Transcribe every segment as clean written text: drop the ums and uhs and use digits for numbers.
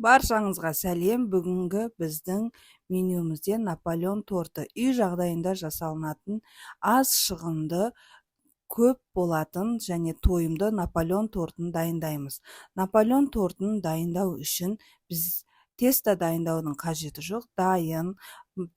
Баршаңызға сәлем! Бүгінгі біздің менюмізде Наполеон торты. Үй жағдайында жасалынатын, аз шығынды көп болатын және тойымды Наполеон тортын дайындаймыз. Наполеон тортын дайындау үшін біз тесто дайындаудың қажеті жоқ. Дайын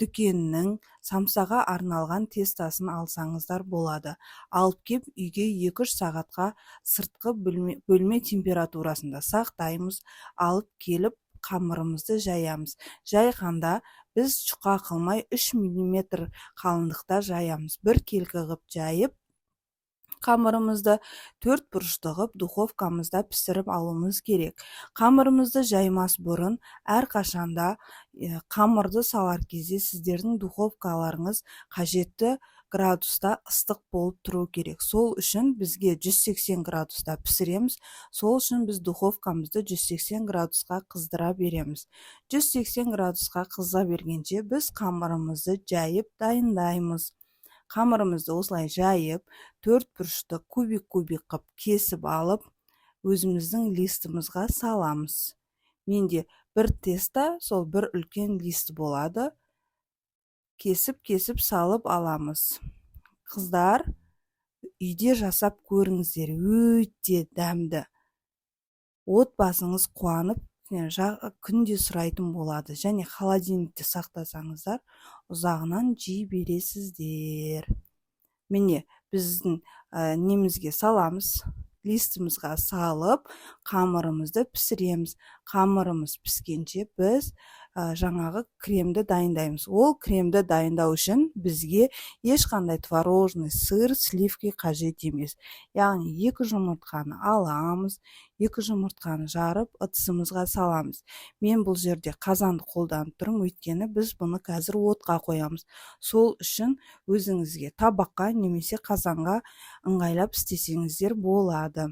дүкеннің самсаға арналған тестосын алсаңыздар болады. Алып кеп, үйге 2-3 сағатқа сыртқы бөлме температурасында сақтаймыз. Алып келіп, қамырымызды жаямыз. Жайғанда біз жұқа қылмай, 3 мм қалыңдықта жаямыз. Біркелкі қылып жайып, қамырымызды төрт бұрышты қылып духовкамызда пісіріп алуымыз керек. Қамырымызды жаймас бұрын әрқашанда қамырды салар кезде сіздердің духовкаларыңыз қажетті градуста ыстық болып тұру керек. Сол үшін бізге 180 градуста пісіреміз. Сол үшін біз духовкамызды 180 градусқа қыздыра береміз. 180 градусқа қыза бергенше, біз қамырымызды жайып дайындаймыз. Қамырымызды осылай жайып, төрт бұрышты кубик кубик қып кесіп алып, өзіміздің листімізға саламыз. Менде бір тесто, сол бір үлкен лист болады. Кесіп кесіп салып аламыз. Қыздар, үйде жасап көріңіздер, өте дәмді. Отбасыңыз қуанып, күнде сұрайтын болады. Және холодильникте сақтасаңыздар, ұзағынан жей бересіздер. Міне, біздің немізге саламыз, листімізға салып, қамырымызды пісіреміз. Қамырымыз піскенше, біз жаңағы кремді дайындаймыз. Ол кремді дайындау үшін бізге ешқандай творожный сыр, сливки қажет емес. Яғни екі жұмыртқаны аламыз, екі жұмыртқаны жарып, ыдысымызға саламыз. Мен бұл жерде қазанды қолданып тұрмын, өйткені біз бұны қазір отқа қоямыз. Сол үшін өзіңізге табаққа немесе қазанға ыңғайлап істесеңіздер болады.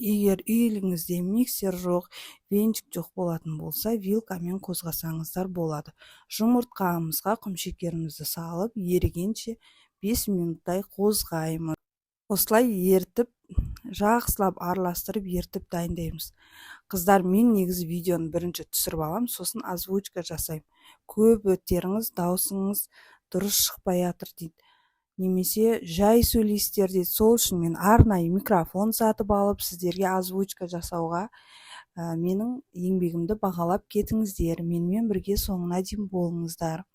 Егер үйіңізде миксер жоқ, венчик жоқ болатын болса, вилкамен қозғасаңыздар болады. Жұмыртқамызға құмшекерімізді салып, ерігенше 5 минуттай қозғаймыз. Осылай ертіп, жақсылап араластырып, ертіп дайындаймыз. Қыздар, мен негізі видеоны бірінші түсіріп аламын, сосын озвучка жасаймын. Көбітеріңіз «Даусыңыз дұрыс шықпай жатыр» дейді немесе «Жай сөйлейсіздер» дейді. Сол үшін мен арнайы микрофон сатып алып, сіздерге озвучка жасауға. Менің еңбегімді бағалап кетіңіздер, менімен бірге соңына дейін болыңыздар.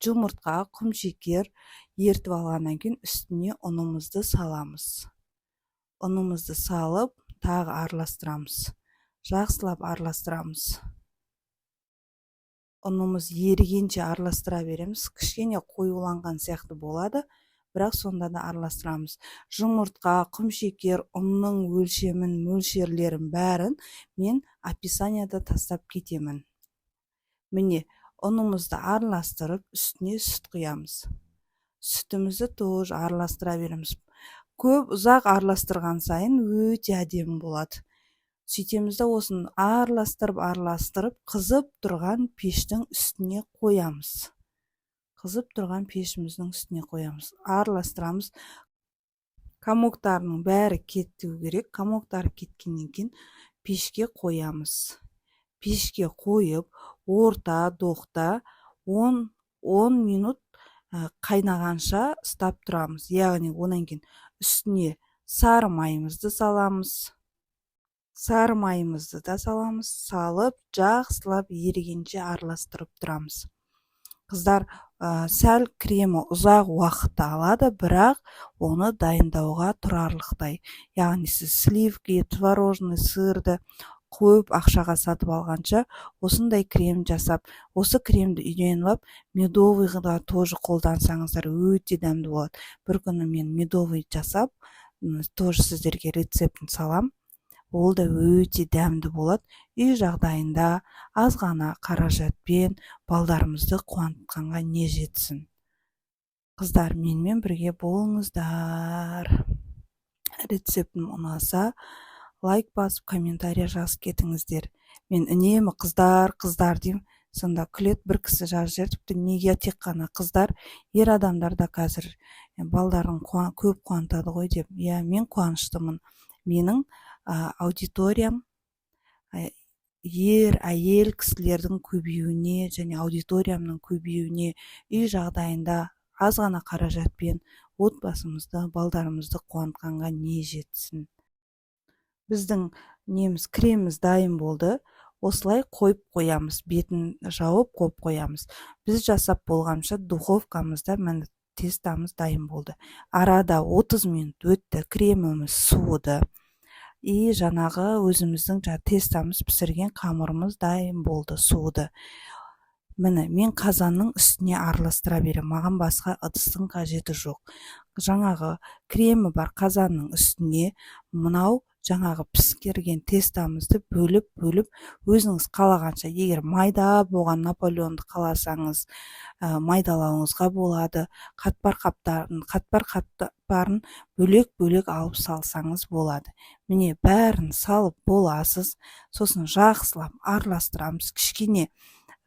Жұмыртқа, құмшекер ертіп алғаннан кейін, үстіне ұнымызды саламыз. Ұнымызды салып, тағы араластырамыз, жақсылап араластырамыз. Ұнымыз ерігенше араластыра береміз. Кішкене қоюланған сияқты болады, бірақ сонда да араластырамыз. Жұмыртқа, құмшекер, ұнның өлшемін, мөлшерлерін, бәрін мен описанияда тастап кетемін. Міне, ұнымызды араластырып, үстіне сүт құямыз. Сүтімізді тоже араластыра береміз. Көп ұзақ араластырған сайын өте әдемі болады. Сөйтеміз да, осыны араластырып, араластырып, қызып тұрған пештің үстіне қоямыз. Қызып тұрған пешіміздің үстіне қоямыз, араластырамыз. Комоктарының бәрі кету керек. Комоктары кеткеннен кейін пешке қоямыз. Пешке қойып, орта доқта 10 минут қайнағанша ұстап тұрамыз. Яғни одан кейін үстіне сары майымызды саламыз. Сары майымызды да саламыз. Салып, жақсылап ерігенше араластырып тұрамыз. Қыздар, сәл кремі ұзақ уақыт алады, бірақ оны дайындауға тұрарлықтай. Яғни сіз сливки, творожный сырды көп ақшаға сатып алғанша, осындай крем жасап, осы кремді үйреніп алып, медовыйға тоже қолдансаңыздар, өте дәмді болады. Бір күні мен медовый жасап, тоже сіздерге рецептін салам. Ол да өте дәмді болады. Үй жағдайында аз ғана қаражатпен балдарымызды қуантқанға не жетсін? Қыздар, менімен бірге болыңыздар. Рецептім ұнаса, лайк басып, комментарий жазып кетіңіздер. Мен үнемі «Қыздар, қыздар» деймін, сонда күледі. Бір кісі жазып жіберді: «Неге тек қана қыздар? Ер адамдар да қазір балдарын көп қуантады ғой», — деп. Иә, мен қуаныштымын. Менің аудиториям Ер, әйел кісілердің көбеюіне және аудиториямның көбеюіне, үй жағдайында аз ғана қаражатпен отбасымызды, балдарымызды қуантқанға не жетсін? Біздің неміз, креміміз дайын болды. Осылай қойып қоямыз, бетін жауып қойып қоямыз. Біз жасап болғанша духовкамызда, міне, тестамыз дайын болды. Арада 30 минут өтті, креміміз суыды и жаңағы өзіміздің жаңа тестамыз, пісірген қамырымыз дайын болды, суыды. Міне, мен қазанның үстіне араластыра беремін, маған басқа ыдыстың қажеті жоқ. Жаңағы кремі бар қазанның үстіне мынау жаңағы піскерген тестамызды бөліп бөліп, өзіңіз қалағанша, егер майда болған наполеонды қаласаңыз, майдалауыңызға болады, қатпар қаптарын, қатпар қатпарын бөлек бөлек алып салсаңыз болады. Міне, бәрін салып боласыз. Сосын жақсылап араластырамыз. Кішкене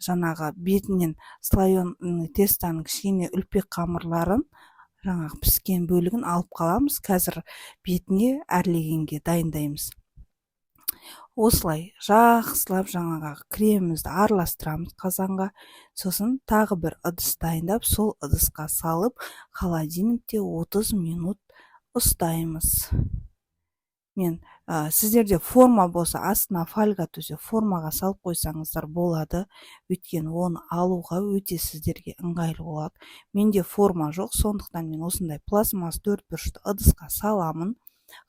жаңағы бетінен слоеный тестаның кішкене үлпек қамырларын, жаңағы піскен бөлігін алып қаламыз. Қазір бетіне әрлегенге дайындаймыз. Осылай жақсылап жаңағы кремімізді араластырамыз қазанға. Сосын тағы бір ыдыс дайындап, сол ыдысқа салып, холодильникте 30 минут ұстаймыз. Мен сіздерде форма болса, астына фольга төсеп, формаға салып қойсаңыздар болады, өйткені оны алуға өте сіздерге ыңғайлы болады. Менде форма жоқ, сондықтан мен осындай пластмасс төрт бұрышты ыдысқа саламын,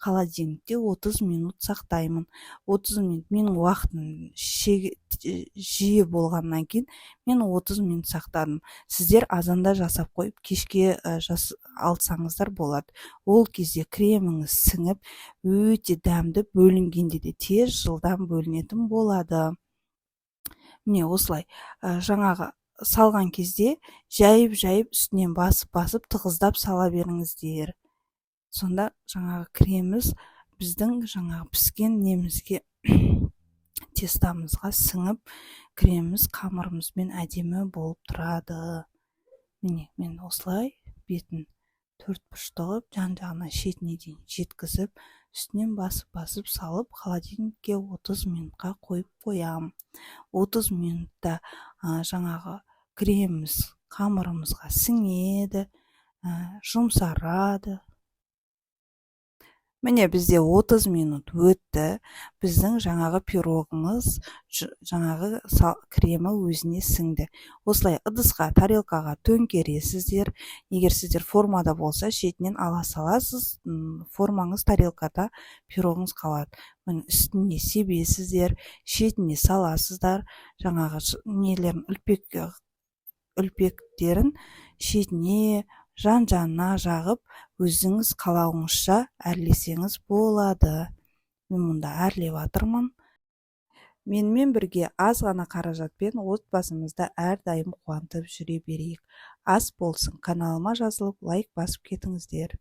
холодильникте 30 минут сақтаймын. 30 минут менің уақытым жиі болғаннан кейін мен 30 минут сақтадым. Сіздер азанда жасап қойып, кешке алсаңыздар болады. Ол кезде креміңіз сіңіп, өте дәмді бөлінгенде де тез, жылдам бөлінетін болады. Міне, осылай жаңағы салған кезде жайып жайып, үстінен басып басып, тығыздап сала беріңіздер. Сонда жаңағы креміміз біздің жаңағы піскен немізге, тестамызға сіңіп, креміміз қамырымызбен әдемі болып тұрады. Міне, мен осылай бетін төрт бұрышты қылып, жан жағына, шетіне дейін жеткізіп, үстінен басып басып салып, холодильникке 30 минутқа қойып қоямын. 30 минутта жаңағы креміміз қамырымызға сіңеді, жұмсарады. Міне, бізде 30 минут өтті. Біздің жаңағы пирогымыз, жаңағы кремі өзіне сіңді. Осылай ыдысқа, тарелкаға төңкересіздер. Егер сіздер формада болса, шетінен ала саласыз, формаңыз тарелкада, пирогыңыз қалады. Міне, үстіне себесіздер, шетіне саласыздар жаңағы нелерін, үлпектерін шетіне, жан жағына жағып, өзіңіз қалауыңызша әрлесеңіз болады. Мен мұнда әрлеп жатырмын. Менімен бірге аз ғана қаражатпен отбасымызды әрдайым қуантып жүре берейік. Ас болсын! Каналыма жазылып, лайк басып кетіңіздер.